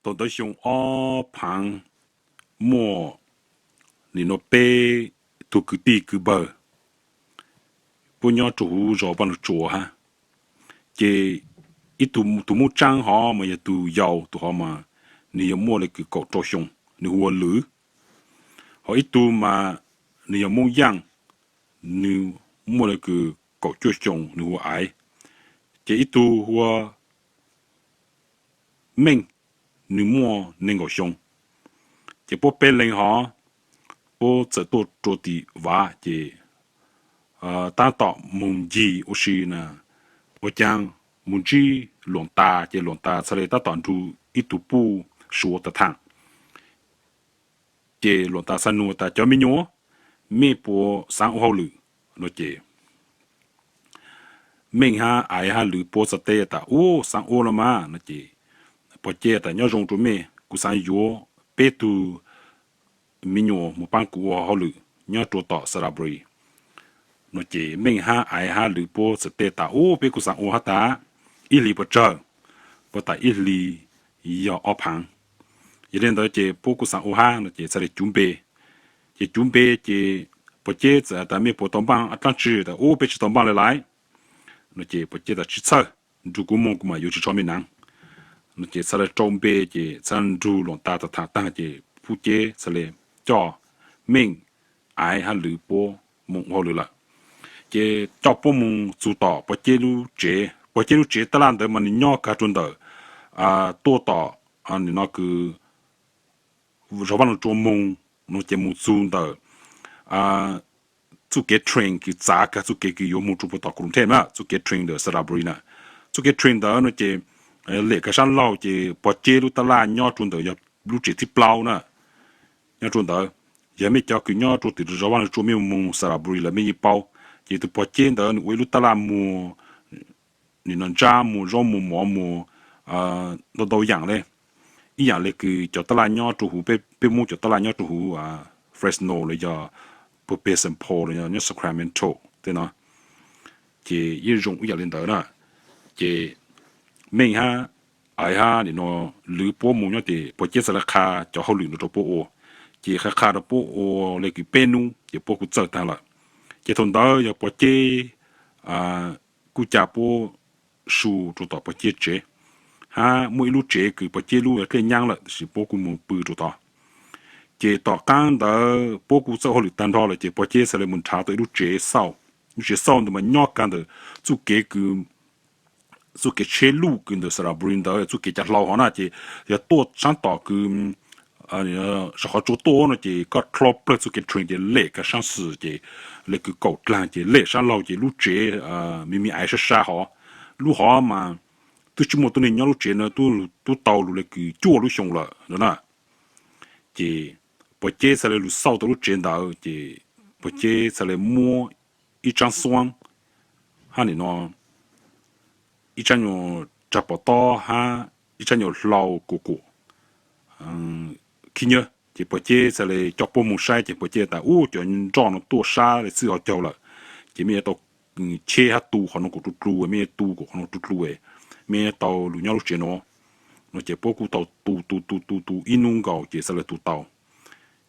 Thaum ntawd xyoo ob phaav muaj nim no peb tug kwv tij kwv npawg puab nyob rua huv zos Vaaj Lug Tsua hab. Ces ib tug, tug Moob Tsaab hov mas yog tug yau, tug hov mas nwg yuav muaj le kws kaum rau xyoo, nwg hu ua Lwm. Ho ib tug mas nwg yog Moob Yaaj, nwg muaj le kws kaum cuaj xyoo, nwg hu ua Aiv. Ces ib tug hu ua Meej, nwg muaj neeg nkaum xyoo. Ces puab peb leeg hov, puab txawm tuaj rua tim Vav ces taab tom moog ncig ua si na, ua caag moog ntsib Luam Tas, ces Luam Tas txhad le taab tom nrug ib tug puj Suav tag thaam. Ces Luam Tas txhad nug tas, cov me nyuam, mej puas xaav ua hauj lwm no ces Meej hab Aiv hab Lwm puab txhad teb tas, ub, xaav ua los mas no ces Pog Ceb tas, nyob zoo rua mej, kuv xaav yuav peb tug me nyuam moog paab kuv ua hauj lwm nyob rua tom Sudbury no ces Meej hab Aiv hab Lwm puab txhad teb tas, ub, peb kuj xaav ua hab tas, ib hlis puas tsawg? Puab tas ib hlis yog ob phaav. Yog le ntawd ces puab kuj xaav ua hab no ces txhad le cuv npe. Ces cuv npe ces Pog Ceb txawm tas, mej puas tau npaaj dlaab tsi? Tas, ub, peb tsis tau npaaj le laiv no ces Pog Ceb tas, tsis txhawj, nrug kuv moog kuv mam yuav tsis tso mej naav no ces txhad le rau npe ces txhad nrug Luam Tas tag thaam taag ces Pog Ceb txhad le coj Meej, Aiv hab Lwm puab moog ua hauj lwm lawm. Ces coj puab moog txug tom Pog Ceb lub tsev. Pog Ceb lub tsev taj laj ntawd mas nwg nyob kag rua ntawm, tuaj tom, nim no kws zog Vaaj Lug Tsua moog no ces moog txug ntawm txuj kev train kws txav kag txuj kev kws yuav moog rua puag tom Kruv Theb na, txuj kev train ntawm Sudbury na. Txuj kev train ntawd no ces lem kag sab laug ces Pog Ceb lub taj laj nyob rua ntawm yog lub tsev thib plaub na. Nyob rua ntawd, yog mej cov kws nyob rua tim zog Vaaj Lug Tsua mej moog Sudbury lawm mej yeej paub. Ces tug Pog Ceb ntawd nwg ua ib lub taj laj muag nim no ntsab, muag zaub muag mov, muag ntau ntau yaam le. Ib yaam le kws cov taj laj nyob rua huv, peb Moob cov taj laj nyob rua huv Fresno los yog puag peg Saint Paul los yog nyob Sacramento tej no, ces yeej zoo ib yaam le ntawd na. Ces Meej hab Aiv hab nim no Lwm puab moog nyob ces Pog Ceb txhad le qha cov hauj lwm no rua puab ua. Ces qha qha rua puab ua le kws peb nub ces puab kuj txawj taag lawm. Ces thaum ntawd yog Pog Ceb kuj ca puab su rua tom Pog Ceb tsev, hab muaj ib lub tsev kws Pog Ceb lub yog dlej nyaab lawm tab sis puab kuj moog pw rua tod. Ces tom qaab ntawd puab kuj txawj hauj lwm taag nrho lawm ces Pog Ceb txhad le moog nrhav tau ib lub tsev xauj. Lub tsev xauj ntawd mas nyob kag ntawm txuj kev kws, txuj kev tsheb luj kws ntawm Sudbury ntawd, txuj kev cav hlau hov na ces yog tuaj saab tom kws sab qhov tsua tuaj no ces koj dlo plawg txuj kev train ces lem kag saab xwm ces le kws kaum dlaag ces lem saab laug ces lub tsev me me aiv sab sab hov. Lub hov mas twb tsis muaj tuab neeg nyob lub tsev na, twb tau lug le kws cuaj lub xyoo lawm no na. Ces Pog Ceb txhad le lug xauj tau lub tsev ntawd ces Pog Ceb txhad le muab ib tsaab xuab hab nim no ib tsaab nyuag tsag pom tob hab ib tsaab nyuag hlau kuam kuam khib nyab. Ces Pog Ceb txhad le coj puab moog saib ces Pog Ceb tas, ub, cov nroj no tuaj sab le txwj ho caug lawm. Ces mej yuav tau cheb hab tu qhov no kuam dlu dlu, mej yuav tu kuam qhov no dlu dlu, mej yuav tau lug nyob lub tsev no no ces puab kuj tau tu tu tu tu tu ib nub nkaus ces txhad le tu tau.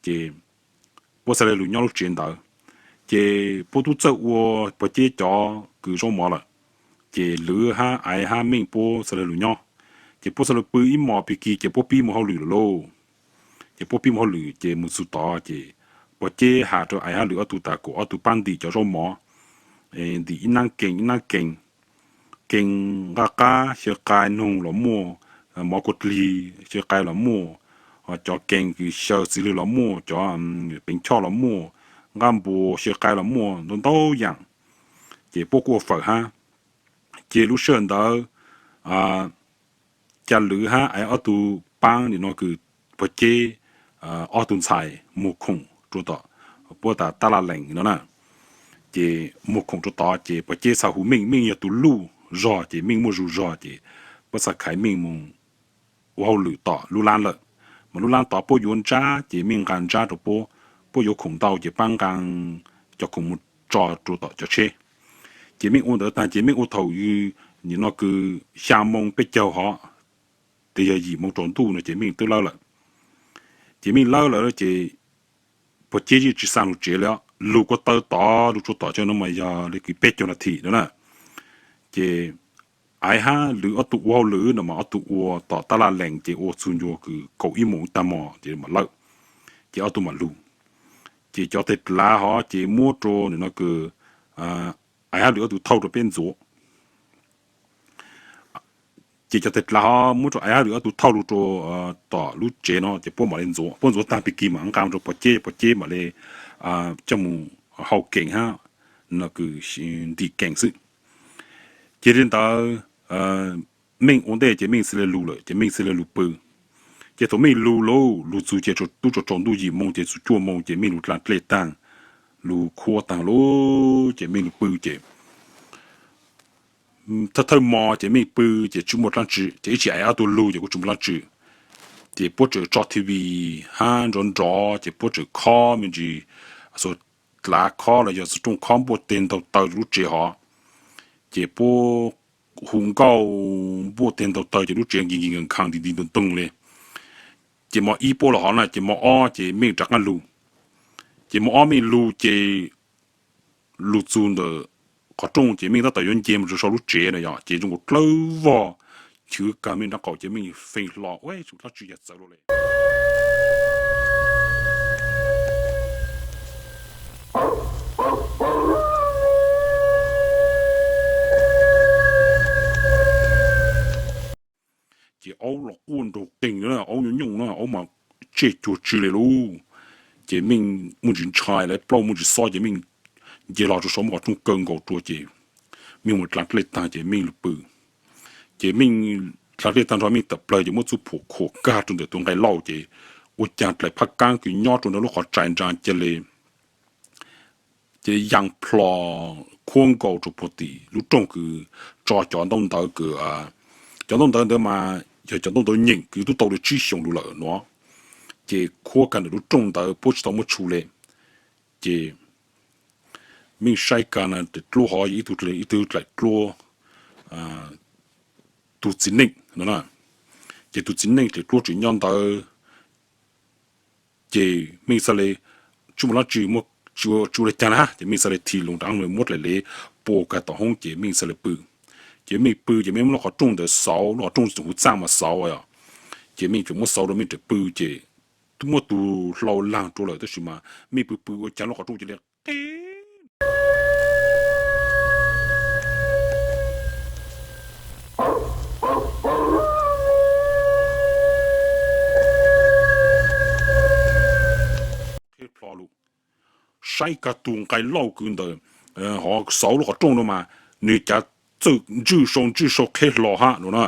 Ces puab txhad le lug nyob lub tsev ntawd. Ces puab tub txawj ua Pog Ceb cov kws zaub mov lawm. Ces Lwm hab Aiv hab Meej puab txhad le lug nyob. Ces puab txhad le pw ib mos pig kig ces puab pib moog hauj lwm lawm lauj. Ces puab pib moog hauj lwm ces moog txug tod ces Pog Ceb has rua Aiv hab Lwm ob tug tas kom ob tug paab ntim cov zaub mov, ntim ib naab kee ib naab kee, kee nqaj qab xyaw qai noog los muaj, mov kua dlig xyaw qai los muaj, cov kee kws xyaw txiv lwg los muaj, cov peev choj los muaj, nqaj npua xyaw qai los muaj ntau ntau yaam. Ces puab kuj ua fawm hab. Ces lub sij hawm ntawd ca Lwm hab Aiv ob tug paab nim no kws Pog Ceb ob tug ntxhais muag khoom rua tom puab tas taj laj lees no na. Ces muag khoom rua tod ces Pog Ceb txhad hu Meej, Meej yog tug luj zog ces Meej muaj zug zog ces puab txhad khaiv Meej moog ua hauj lwm tom lub laab lawm. Mas lub laab tod puab yuav ntsab ces Meej nqaa ntsab rua puab, puab yuav khoom ntau ces paab nqaa cov khoom moog tso rua tom cov tsheb. Ces Meej ua ntawd taag ces Meej ua thaum nim no kws xyaa moo peb caug hov, li yog yim moo tsaus ntuj no ces Meej twb lawb lawm. Ces Meej lawb lawm ces pog Ceb yeej tsis xa lug tsev li os, lug ko taw tod lug tsuas tom cov no mas yog li kwv peb caug nas this no na. Ces Aiv hab Lwm ob tug ua hauj lwm no mas ob tug ua tom tab laj lees ces ua txug ncua kws kaum ib moos tag mog ces mam lawb. Ces ob tug mam lug. Ces cov tes dlav hov ces muab rua nim no kws Aiv hab Lwm ob tug thauj rua peb ntxuav. Ces cov tes dlav hov muab rua Aiv hab Lwm ob tug thauj lug rua tom lub tsev no ces puab mam li ntxuav, puab ntxuav tag pig kig mam nqaa rua pog Ceb, pog Ceb mam li coj mus hau keem hab no kws ntim keem xwb. Ces li ntawd Meej ua ntej ces Meej xws li lug lawm ces Meej xws li lug pw. Ces thaum Meej lug lauj, lug txug ces tub tsaus tsaus ntuj yim moos ces txug cuaj moos ces Meej lug dlaa dlej taag, lug khuab taag lauj ces Meej lug pw ces thawj thawj mo ces Meej pw ces tsis muaj dlaab tsi ces ib tsam Aiv ob tug lug ces kuj tsis muaj dlaab tsi. Ces puab tseem tso T V hab nrov nrov ces puab tseem khob me ntsis, xuas dlav khob los yog xuas rooj khob npuaj teg ntaug taw lub tsev hov. Ces puab hu nkauj npuaj teg ntaug taw ces lub tsev nkig nkig nkhav nkhav nti nti ntoog ntoog li. Ces mo ib puab los hov na ces mo ob ces Meej rov qaab lug. Ces mo ob Meej lug ces lug txug ntawm qhov rooj ces Meej tab tom yuav nce mus rua sau lub tsev na yog ces zoo nkaus dlawb vog chwv kag Meej nraub qaum ces Meej feej hlo ua tsum dlaab tsi yog txawv lug le. Ces aub los quaj nraug qeeg, aub nyooj nyooj na, aub mas tsej cuag tsi le lauj. Ces Meej muaj ntsis ntshai lawm, plaub muaj ntsis xob ces Meej nce hlo rua saum muaj qhov rooj kaw nkaus rua ces Meej mus dlaa dlej taag ces Meej lug pw. Ces Meej dlaa dlej taag nrho Meej tawm plawg ces muab txuj phuam khuam kag rua ntawm tus nqai lauj ces ua caag dlaim phab kaab kws nyob rua ntawm lub qhov rais nrag ca le ces yaa plho khuab nkaus rua puag tim lub rooj kws tso cov ntaub ntawv kws, cov ntaub ntawv ntawd mas yog cov ntaub ntawv nyeem kws tub tau li tsib xyoos lug lawm no. Ces khuab kag ntawm lub rooj ntawd puab tsis tau muab tshu le. Ces Meej saib kag na, dlaim dluab hov ib tug dlaim dluab tug txiv neej no na. Ces tug txiv neej dlaim dluab tseem nyob ntawd. Ces Meej xaav le tsi muaj dlaab tsi, tsi ua le caag na ces Meej xaav le thim loo rov muab dlaim le pua kag tom hoob ces Meej xaav le pw. Ces Meej pw ces Meej muab lub qhov rooj ntawd xauv, lub qhov rooj tseem huv txaaj mas xauv. Ces Meej tseem muab xauv rua Meej tseem pw ces twb muab tus hlau laag rua lawm tab sis mas Meej pw pw ua caag lub qhov rooj cia li qheb qheb plho lug. Saib kag tug nqai lauj kws ntawm hov xauv lub qhov rooj no mas nwg cav txawj ntswj sau ntswj sau qheb hlo hab no na.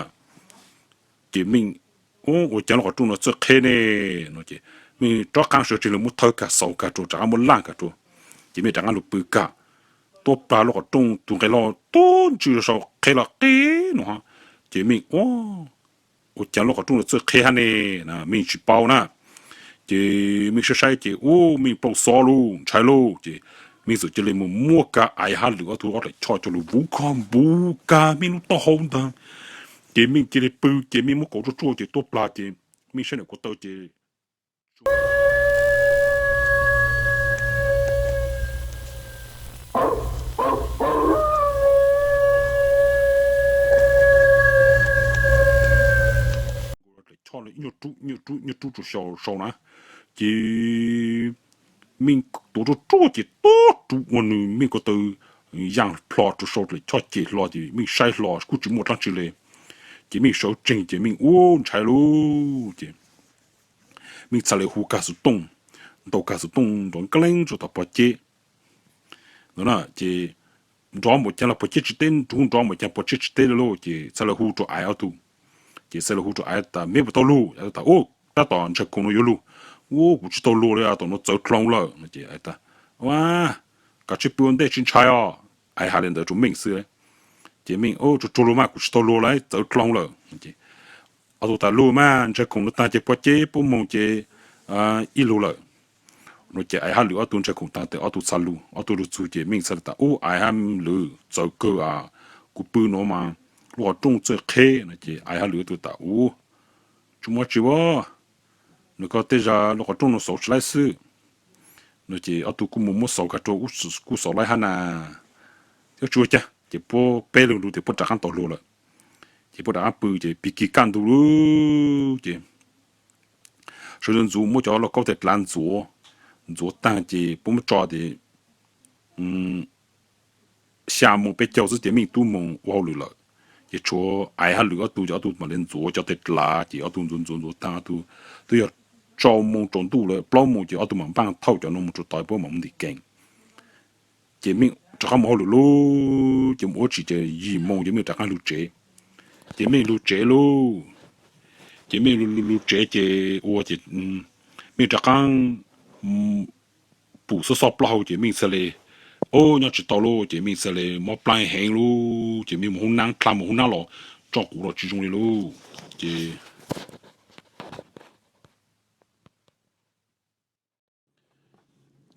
Ces Meej ua caag lub qhov rooj no txawj qheb ne no ces Meej rov qaab sawv tsees lug muab thawb kag xauv kag rua rov qaab muab laag kag rua. Ces Meej rov qaab lug pw kag. Tuab plag lub qhov rooj tug nqai lauj tub ntswj sau qheb los qheb no hab. Ces Meej ua ua caag lub qhov rooj no txawj qheb hab ne, Meej tsis paub na. Ces Meej saib saib ces ua Meej plaub xob lug ntshai lug ces Meej txawm cia li mus muab kag Aiv hab Lwm ob tug ob dlaim choj coj lug vuv kag npuv kag Meej lub taub hau ntag. Ces Meej cia li pw ces Meej muab kaus ruaj ruaj ces tuab plag ces Meej saib ntawm ko taw ces dlaim choj ib nyuag rub nyuag rub nyuag rub rua sau na. Ces Meej tuav ruaj ruaj ces tuab rub ua nwg Meej ko taw yaa plho rua sau dlaim choj cem hlo ces Meej saib hlo kuj tsis muaj dlaab tsi le. Ces Meej sawv tsees ces Meej ua ntshai lug ces Meej txhad le hu kag xuv tooj, ntaus kag xuv tooj nrov nkaab leeb rua tom pog Ceb no na. Ces nrov npaum caag los pog Ceb tsis teb, nrov npaum caag pog Ceb tsis teb le lauj. Ces txhad le hu rua Aiv ob tug. Ces txhad le hu rua Aiv tas, Meb puas tau lug? Aiv tas, Ub, tab tom ntshai khoom no yuav lug. Ub, kuv tsis tau lug li, tom no txawv dlhau lawm. Ces Aiv tas, Ua, kav tsij pw ua ntej tsis ntshai os. Aiv has li ntawd rua Meej xwb. Ces Meej, Ub, tsuag tsuag lug mas, kuv tsis tau lug lawm, txawv dlhau lawm. Ob tug tas, Lug mas, ntshai khoom no taag ces pog Ceb puab moog ces ib lug lawm no. Ces Aiv hab Lwm ob tug ntshai khoom taag tes ob tug txhad lug, ob tug lug txug ces Meej txhad tas, Ub, Aiv hab Lwm, txawv kawg as, kuv pw no mas lub qhov rooj txawj qheb no. Ces Aiv hab Lwm ob tug tas, Ub, tsis muaj tsi as, nws koj tej zag lub qhov rooj no xauv tsis laib xwb. No ces ob tug kuj mus muab xauv kag rau kuj xauv laib hab na. Thiab tsis ua cas ces puab peb leeg lug ces puab rov qaab tau luag lawm. Ces puab rov qaab pw ces pig kig kaj ntug lug ces sawv ntxuv muab cov lauj kaub tes dlav ntxuav, ntxuav taag ces puab muab tso ces xya moos peb caug xwb ces Meej tub moog ua hauj lwm lawm. Ces tshuav Aiv hab Lwm ob tug, ces ob tug mam le ntxuav cov tes dlav ces ob tug ntxuav ntxuav ntxuav taag ob tug twb yog rau moos tsaus ntuj lawm, plaub moos ces ob tug mam npaaj thauj cov no moog rua tod puab mam mus ntim kees. Ces Meej rov qaab mus hauj lwm lug ces mus ua tshim ces yim moos ces Meej rov qaab lug tsev. Ces Meej lug tsev lug, ces Meej lug tsev ces ua ces Meej rov qaab pum xob xob plaub hau ces Meej txhaj le, o, nyob tsis tau lug ces Meej txhaj le mob plaab heev lug ces Meej mus hoob naab, dlha mus hoob naab los tso quv los tsis zoo li lug. Ces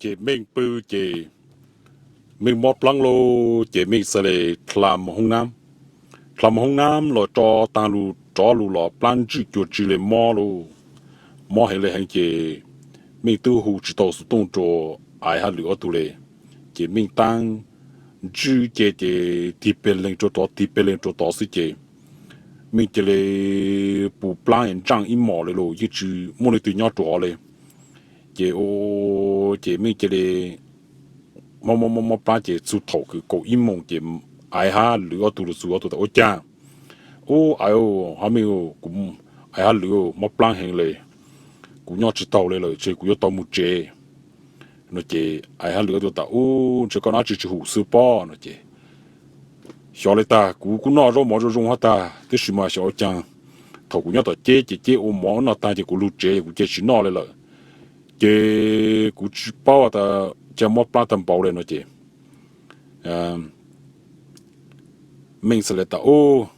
ces Meej pw ces Meej mob plaab lug ces Meej txhaj le dlha mus hoob naab. Dlha mus hoob naab los tso taag lug rov lug los plaab ntswj cua tsi le mob lug, mob heev le heev ces Meej twb hu tsis tau xuv tooj rua Aiv hab Lwm ob tug le. Ces Meej taab ntswj ce ces tig peg leeg rua tod tig peg leeg rua tod xwb ces Meej ca le pum plaab es ntsaaj ib mos le lug yeej tsis muaj leej twg nyob rua hov le. Ces ces Meej ca le mob mob mob plaab ces txug thaum kws kaum ib moos ces Aiv hab Lwm ob tug lug txug ob tug tas ua caag, ub Aiv hab Meej, Aiv hab Lwm mob plaab heev le, kuv nyob tsis taug le lawm ces kuv yuav tau mus tsev. No ces Aiv hab Lwm ob tug tas ub ntshe koj nab tsi tsis hum xwb pob no ces xyov le tag, kuv kuj noj zaub mov zoo zoo hab tag tab sis mas xyov ua caag, thaum kuv nyob tom ceb ces ceb ua mov noj taag ces kuv lug tsev kuv cia tsis noj le lawm, ces kuv tsis paub tas ca mob plaab tag npaum le no ces Meej txhaj le tas ub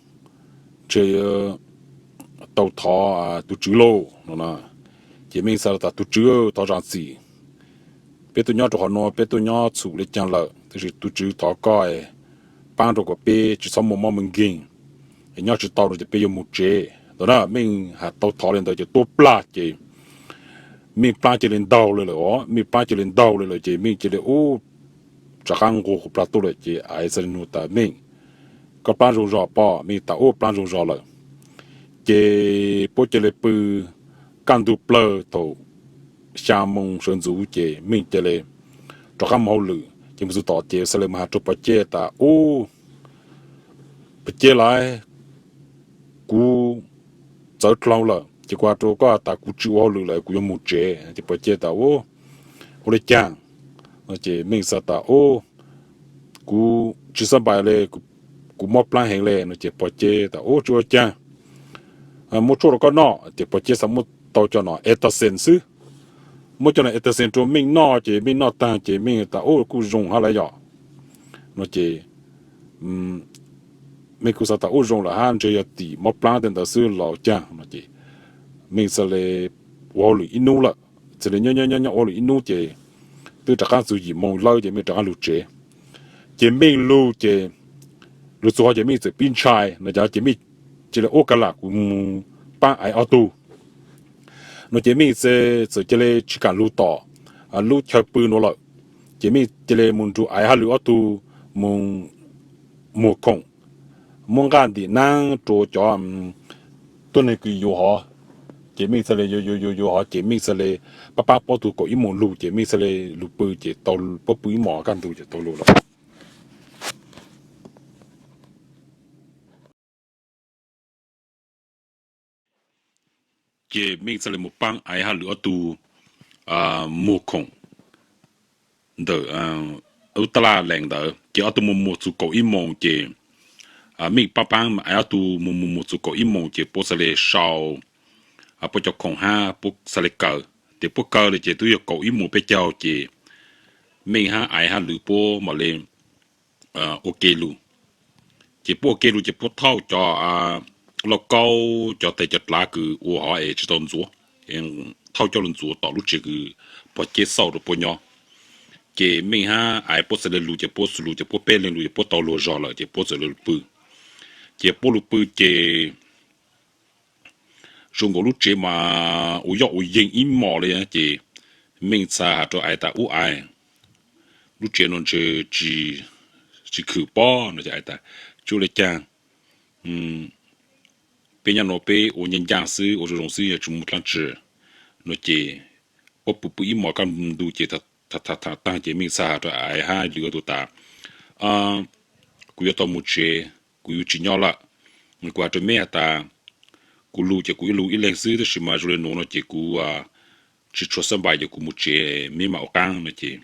ntshe tau thov tug tswv lauj no. Ces Meej txhaj le tas tug tswv thov zaam txim, peb tuaj nyob rua qhov nuav peb tuaj nyob txhum le caag lawm tab sis tug tswv thov koj paab rua kom peb tsis txhob muaj mob muaj nkeeg, es nyob tsis tau no ces peb yuav mus tsev tau na. Meej has tau thov le ntawd ces tuab plag ces Meej plaab ca le ntaug le lawm os, Meej plaab ca le ntaug le lawm ces Meej ca le ub rov qaab nqug qhov plag tuaj lawm ces Aiv txhaj le nug tas Meej, koj plaab zoo zog pob? Meej tas ub plaab zoo zog lawm. Ces puab ca le pw kaj ntug plawg thaum xya moos sawv ntxuv ces Meej ca le rov qaab mus hauj lwm ces mus txug tom ces txhaj le mus has rua Pov Ceb tas ub Pov Ceb lauj, kuv txawv dlhau lawm ces kuv has rua koj tas kuv tsis ua hauj lwm lawm kuv yuav mus tsev. Ces Pov Ceb tas ub ua le caag? Ces Meej txhaj tas ub kuv tsis xab npais le, kuv mob plaab heev le no ces Pov Ceb tas ub tsis ua caag, muab tshuaj rua koj noj. Ces Pov Ceb xav muab tau cov no Etacen xwb, muab cov no Etacen rua Meej noj ces Meej noj taag ces Meej tas ub kuj zoo hab lawm yom. No ces Meej kuj xav tas ub zoo lawm hab ntshe yog tim mob plaab tej ntawd xwb los caag no ces Meej txhaj le ua hauj lwm ib nub lawm, txhaj le nyob nyob nyob ua hauj lwm ib nub ces twb rov qaab txug yim moos lawm ces Meej rov qaab lug tsev. Ces Meej lug ces lug txug hov ces Meej txawm pib ntshai no ces Meej ca le ua kag lam kuv mus paab Aiv ob tug no ces Meej txawm ca le tsis kaam lug tom lub chaw pw nuav lawm. Ces Meej ca le mus nrug Aiv hab Lwm ob tug mus muag khoom, muab nqaj ntim naab rua cov tuab neeg kws yuav hov. Ces Meej txhaj le yuav yuav yuav yuav hov ces Meej txhaj le pab pab puab tug kaum ib moos lug ces Meej txhaj le lug pw ces tau, puab pw ib mos kaj ntug ces tau lug lawm. Ces Meej txhaj le mus paab Aiv hab Lwm ob tug muag khoom ntawm lub taj laj lees ntawd ces ob tug mus muag txug kaum ib moos ces Meej paab paab Aiv ob tug mus mus muag txug kaum ib moos ces puab txhaj le sau, puab cov khoom hab puab txhaj le kaw. Ces puab kaw lawm ces twb yog kaum ib moos peb caug ces Meej hab Aiv hab Lwm puab mam le ua ke lug. Ces puab ua ke lug ces puab thauj cov lauj kaub cov tes cov dlav kws ua hov es tsis tau ntxuav, thauj coj lug ntxuav tom lub tsev kws Pov Ceb xauj rua puab nyob. Ces Meej hab Aiv puab txhaj le lug ces puab lug ces puab peb leeg lug ces puab tau luag zog lawm ces puab txawm lug pw. Ces puab lug pw ces zoo nkaus lub tsev mas ua yoj ua yees ib hmos li ces Meej txhais has rau Aiv tas, Ub Aiv, lub tsev no ntshe tsis khwm pob no ces Aiv tas, Tsis ua li cas, peb nyob no peb ua ncaj ncaj xwb, ua zoo zoo xwb, yog tsis muaj dlaab tsi no ces pab pw pw ib hmos kaj ntug ces tham tham taag ces Meej txhais has rau Aiv hab Lwm ob tug tas, Kuv yuav tau mus tsev, kuv yuav tsis nyob lawm. Kuv has rau Meej has tas, Kuv lug ces kuv ib lug ib leeg xwb, tab sis mas zoo li nuav no ces kuv tsis tshua xab npais ces kuv mus tsev, Meej mam ua qaab no ces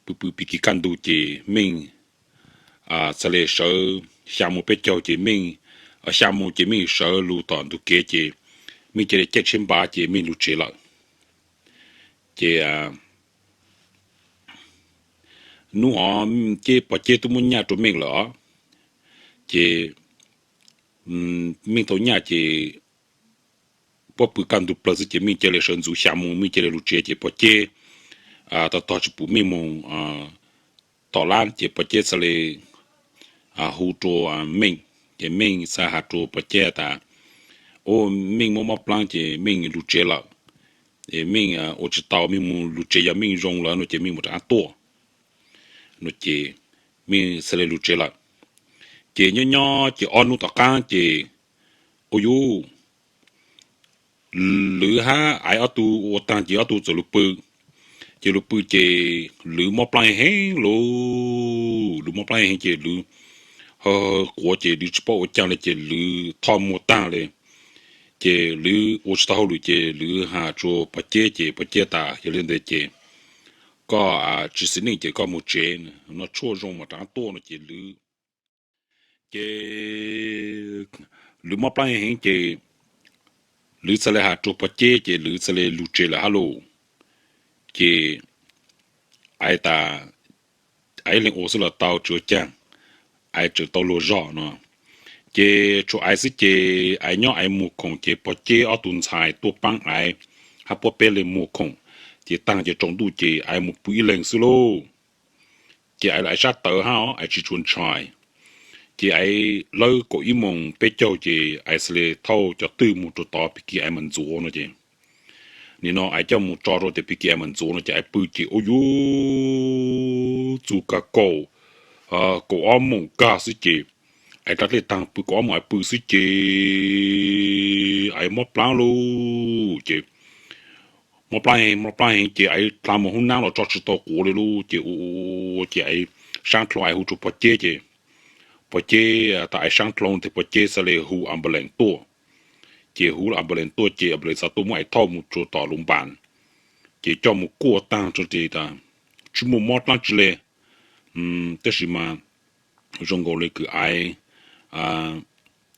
pw pw pig kig kaj ntug ces Meej txhad le sawv xya moos peb caug ces Meej, xya moos ces Meej sawv lug tom ntug kev ces Meej ca le caij tsheb npav ces Meej lug tsev lawm. Ces nub hov ces Pog Ceb tub muab nyaj rua Meej lawm os. Ces Meej tau nyaj ces puab pw kaj ntug plawg xwb ces Meej ca le sawv ntxuv xya moos Meej ca le lug tsev ces Pog Ceb tau tog tsis pum Meej moog tom lab ces Pog Ceb txhad le hu rua Meej. Ces Meej txhad has rua Pog Ceb tas, Ub, Meej muab mob plaab ces Meej lug tsev lawm. Meej ua tsis tau, Meej moog lug tsev, yog Meej zoo lawm no ces Meej mam rov qab tuaj no ces Meej txhad le lug tsev lawm. Ces nyob nyob ces ob nub tom qaab ces ua yus Lwm hab Aiv ob tug ua taag ces ob tug txawm lug pw. Ces lug pw ces Lwm mob plaab heev lauj, Lwm mob plaab heev ces Lwm ha quav ces Lwm tsis paub ua caag le ces Lwm thoj muag taag le. Ces Lwm ua tsis tau hauj lwm ces Lwm has rua Pog Ceb ces Pog Ceb tas, Yog le ntawd ces koj tsis xis neej ces koj moog tsev, noj tshuaj zoo mas rov qab tuaj no ces Lwm ces Lwm mob plaab heev ces Lwm txhad le has rua Pog Ceb ces Lwm txhad le lug tsev lawm hab lauj. Ces Aiv tas, Aiv ib leeg ua xwb los tau, tsis ua caag, Aiv tseem tau luag zog no. Ces tshuav Aiv xwb ces Aiv nyob Aiv muag khoom ces Pog Ceb ob tug ntxhais tuaj paab Aiv hab puab peb le muag khoom. Ces taag ces tsaus ntuj ces Aiv mus pw ib leeg xwb lauj. Ces Aiv sab tawv hab Aiv tsis tshua ntshai. Ces Aiv lawb kaum ib moos peb caug ces Aiv txhad le thauj cov twj moog rua tod pig kig Aiv mam ntxuav no ces nim no Aiv coj mus tso rua tias pig kig Aiv mam ntxuav no ces Aiv pw ces ua yus txug kag kaum, kaum ob moos kag xwb ces Aiv dlha dlej taag pw kaum ob moos Aiv pw xwb ces Aiv mob plaab lauj ces mob plaab heev, mob plaab heev ces Aiv dlha moog hub naab los tso tsis tau quav le lauj ces ua ua ces Aiv saab dlhau Aiv hu rua Pog Ceb ces Pog Ceb tas Aiv saab dlhau tes Pog Ceb txhad le hu ambulance tuaj. Ces hu ambulance tuaj ces ambulance txhad tuaj muab Aiv thauj mus rua tom lub npas, ces coj mus kuaj taag rua tes tas tsis muaj mob dlaab tsi le, tab sis mas zoo nkaus le kws Aiv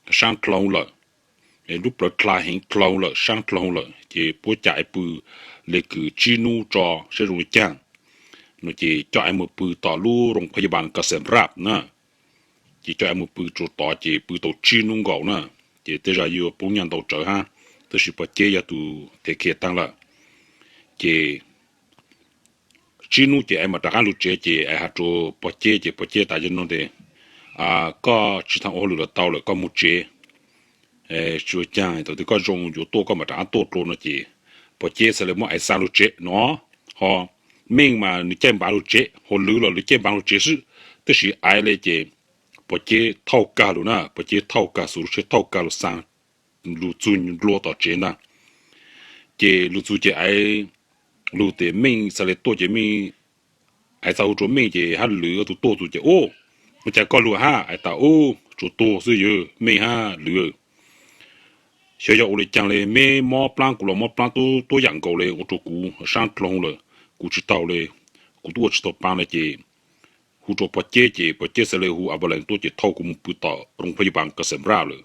saab dlhau lawm, lub plawv dlha heev dlhau lawm, saab dlhau lawm ces puab ca Aiv pw le kws tsib nub tso saib zoo le caag no ces coj Aiv mus pw tom lub rooj phaj yaj npas Ka Xem Raj na. Ces coj Aiv mus pw rua tod ces pw tau tsib nub nkaus na. Ces tej zag yuav poob nyaj ntau tsawv hab, tab sis Pog Ceb yog tug tes khiav taag lawm. Ces tsib nub ces Aiv mam rov qab lug tsev ces Aiv has rua Pog Ceb ces Pog Ceb tas yog no tes koj tsis tau ua hauj lwm los tau lawm, koj moog tsev. Tsis ua caag, thaum twg koj zoo yuav tuaj koj mam rov qab tuaj dlua no ces Pog Ceb txhad le muab Aiv xa lug tsev no. Ho Meej mas nws caij npav lug tsev, ho Lwm los Lwm caij npav lug tsev xwb, tab sis Aiv le ces Pog Ceb thauj kag lug na, Pog Ceb thauj kag, xuv lub tsheb thauj kag lug xa lug txug ntua tom tsev ntag. Ces lug txug ces Aiv lug tes Meej txhad le tuaj ces Meej, Aiv txhad hu rua Meej ces hab Lwm ob tug tuaj txug ces, Ub, ua cas koj lug hab? Aiv tas, Ub, tsuas tuag xwb yog Meej hab Lwm. Xyov yog ua le caag le, meb mob plaab kuv los mob plaab tuab yam nkaus le, ua rua kuv saab dlhau lawm, kuv tsis tau le, kuv tub ua tsis tau pa le ces hu rua Pog Ceb ces Pog Ceb txhad le hu ambulance tuaj ces thauj kuv mus pw tom rooj phaj yaj npas Ka Xem Raj lawm.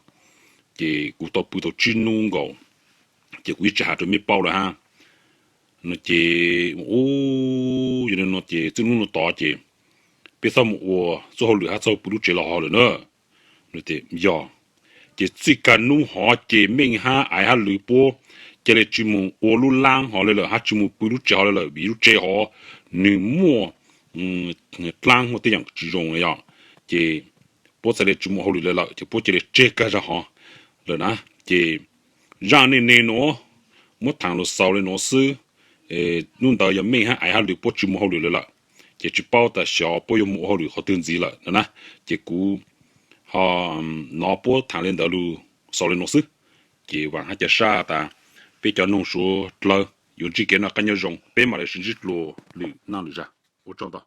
Ces kuv tau pw tau tsib nub nkaus, ces kuv yeej tsis has rua meb paub lawm hab. No ces, Ub, yog le no ces txij nub no tod ces peb txhob mus ua txuj hauj lwm hab txhob pw lub tsev los hov lawm na. Yog. Ces txij kag nub hov ces Meej hab Aiv hab Lwm puab ca le tsis mus ua lub laab hov le lawm hab tsis mus pw lub tsev hov le lawm vim lub tsev hov nwg muaj dlaab muaj tej yaam tsis zoo yog. Ces puab txhad le tsis mus hauj lwm le lawm ces puab ca le tseg kag zag hov lawm na. Ces Zaj neej neeg nuav muab thaam lug xaus le nuav xwb. Nub ntawd yog Meej hab Aiv hab Lwm puab tsi moog hauj lwm lawm lawm, ces tsi paub tas xyov puab yuav moog ua hauj lwm qhov twg ntxiv lawm no na. Ces kuv ho nov puab thaam le ntawd lug xaus le nuav xwb. Ces vaam hab ca sab tas peb cov noog suav dlawg yuav ntsib kev noj qaab nyob zoo, peb maam le sib ntsib dlua lwm naj lwm zag. Ua tsaug ntau.